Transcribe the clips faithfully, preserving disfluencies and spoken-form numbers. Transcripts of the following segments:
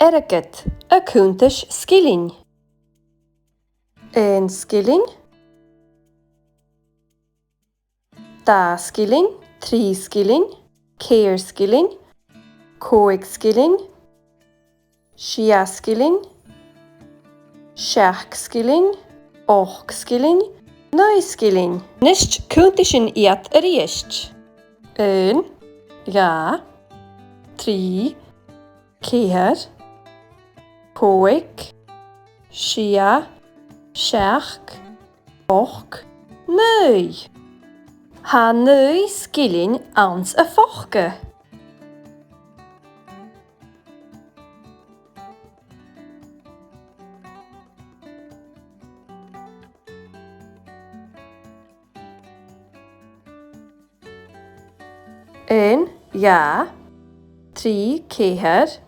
Airgead, a' cunntais sgillinn. Aon sgillinn, dà sgillinn, trì sgillinn, ceithir sgillinn, còig sgillinn, sia sgillinn, seachd sgillinn, ochd sgillinn, naoi sgillinn. A-nis cunntaidh sinn iad a-rithist. Aon, dhà, trì, ceithir, còig, sia, seachd, ochd, naoi. Tha naoi sgillinn anns a' phoca. Aon, dhà, trì, ceithir,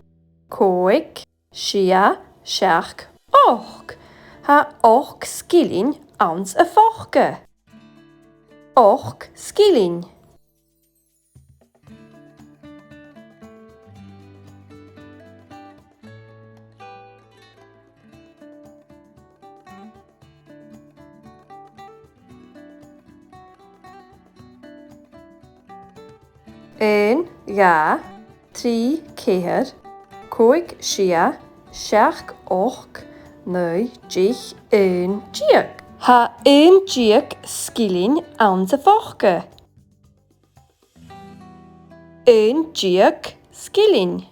còig, sia, seachd, ochd. Tha ochd sgillinn anns a' phoca. Ochd sgillinn. Aon, dhà, trì, ceithir, còig, sia, seachd, ochd, naoi, deich, aon deug. Tha aon deug sgillinn anns a' phoca. Aon deug sgillinn.